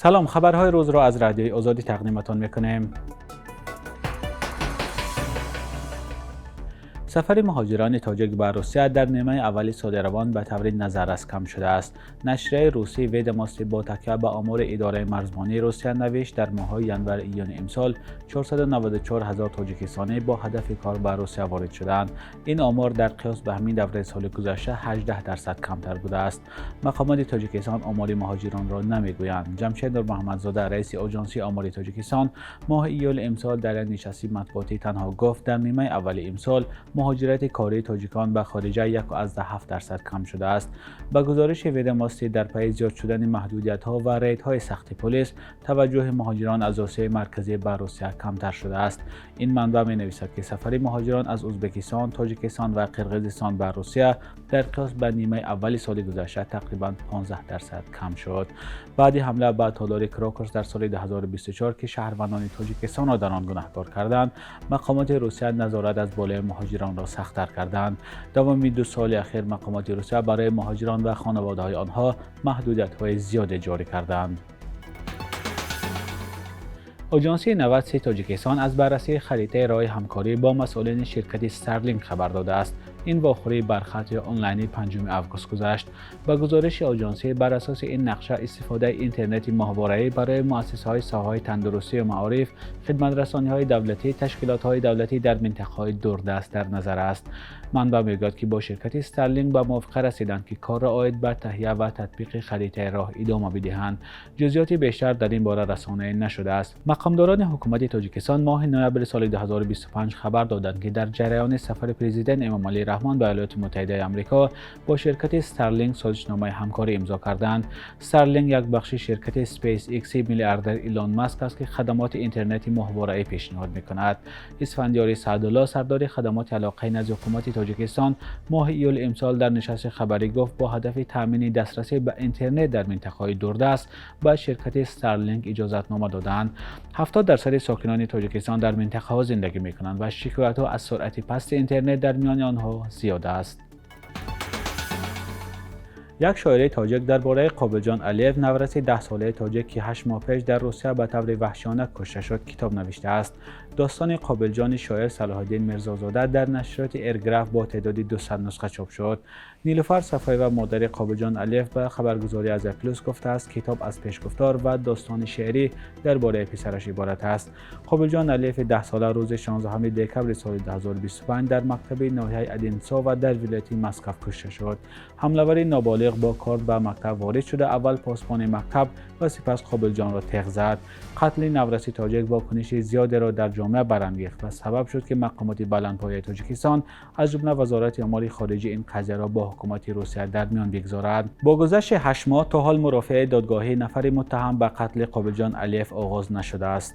Салом, хабарҳои рӯзро аз Радиои Озодӣ тақдиматон мекунем. Сафари муҳоҷирони тоҷик ба Русия дар нимаи аввали соли равон ба таври назаррас кам шудааст. Нашрияи русии «Ведомости» бо такя ба омори идораи марзбонии Русия навишт, дар моҳҳои январ-июни имсол 494 ҳазор тоҷикистонӣ бо ҳадафи кор ба Русия ворид шуданд. Ин омор дар қиёс ба ҳамин давраи соли гузашта 18% камтар будааст. Мақомоти Тоҷикистон омори муҳоҷиронро намегӯянд. Ҷамшед Нурмуҳаммадзода, раиси Оҷонсии омори Тоҷикистон, моҳи июли имсол дар як нишасти матбуотӣ танҳо гуфт, дар нимаи аввали имсол муҳоҷирати кории тоҷикон ба хориҷа 1,7% кам шудааст. Ба гузориши «Ведомости», дар пайи зиёд шудани маҳдудиятҳо ва рейдҳои сахти полис, таваҷҷӯҳи муҳоҷирон аз Осиёи Марказӣ ба Русия камтар шудааст. Ин манбаъ менависад, ки сафари муҳоҷирон аз Ӯзбекистон, Тоҷикистон ва Қирғизистон ба Русия дар қиёс ба нимаи аввали соли гузашта тақрибан 15% кам шуд. Баъди ҳамла ба толори Крокус дар соли 2024, ки шаҳрвандони Тоҷикистонро дар он гунаҳкор карданд, мақомоти Русия назорат аз болои муҳоҷиронро сахттар карданд. Давоми 2 соли ахир мақомоти Русия барои муҳоҷирон ва хонаводаҳои онҳо маҳдудиятҳои зиёде ҷорӣ карданд. Оҷонсии инноватсияи Тоҷикистон аз баррасии харитаи роҳи ҳамкорӣ бо масъулини ширкати Старлинк хабар додааст. Ин вохӯрӣ бархат ё онлайни 5 август гузашт. Ба гузориши оҷонсӣ, бар асоси ин нақша истифодаи интернети моҳвораӣ барои муассисаҳои соҳаҳои тандурустӣ ва маориф, хидматрасониҳои давлатӣ, ташкилотҳои давлатӣ дар минтақаҳои дурдаст дар назар аст. Манбаъ мегӯяд, ки бо ширкати Старлинк ба мувофиқа расиданд, ки корро оид ба таҳия ва татбиқи харитаи роҳ идома бидиҳанд. Ҷузъиёти бештар дар ин бора расонаӣ нашудааст. Мақомдорони ҳукумати Тоҷикистон моҳи ноябри соли 2025 хабар доданд, ки дар ҷараёни сафари президент Эмомалӣ Раҳмон ба Иёлоти Муттаҳидаи Амрико бо ширкати Старлинк созишномаи ҳамкорӣ имзо карданд. Старлинк як бахши ширкати SpaceX миллиардер Илон Маск аст, ки хадамоти интернети моҳвораӣ пешниҳод мекунад. Исфандиёри Саъдулло, сардори хадамоти алоқаи назди ҳукумати Тоҷикистон, моҳи июли имсол дар нишасти хабарӣ гуфт, бо ҳадафи таъмини дастрасӣ ба интернет дар минтақаҳои дурдаст ба ширкати Старлинк иҷозатнома доданд. 70% сокинони Тоҷикистон дар минтақаҳо зиндагӣ мекунанд ва шикоятҳо аз суръати пасти интернет дар миёни онҳо зиёд аст. Як шоири тоҷик дар бораи Қобилҷон Алиев, навраси 10-солаи тоҷик, ки 8 моҳ пеш дар Русия ба таври ваҳшиёна кушта шуд, китоб навиштааст. Достони Қобилҷони шоир Салоҳиддин Мирзозода дар нашриёти Эрграф бо теъдоди 200 нусха чоп шуд. Нилуфар Сафоева, модари Қобилҷон Алиев, ба хабаргузории Азия Плюс гуфтааст, китоб аз пешгуфтор ва достони шеърӣ дар бораи писараш иборат аст. Қобилҷон Алиеви 10-сола рӯзи 16 декабри соли 2025 дар мактаби ноҳияи Одинсова дар вилояти Москва кушта шуд. Ҳамлавари ноболиғ бо корд ба мактаб ворид шуда, аввал посбони мактаб ва сипас Қобилҷонро теғ зад. Қатли навраси тоҷик вокуниши зиёдеро дар ҷомеа барангехт ва сабаб шуд, ки мақомоти баландпояи Тоҷикистон, аз ҷумла Вазорати умури хориҷӣ, ин қазияро бо ҳукумати Русия дар миён бигзорад. Бо гузашти 8 моҳ то ҳол мурофиаи додгоҳии нафари муттаҳам ба қатли Қобилҷон Алиев оғоз нашудааст.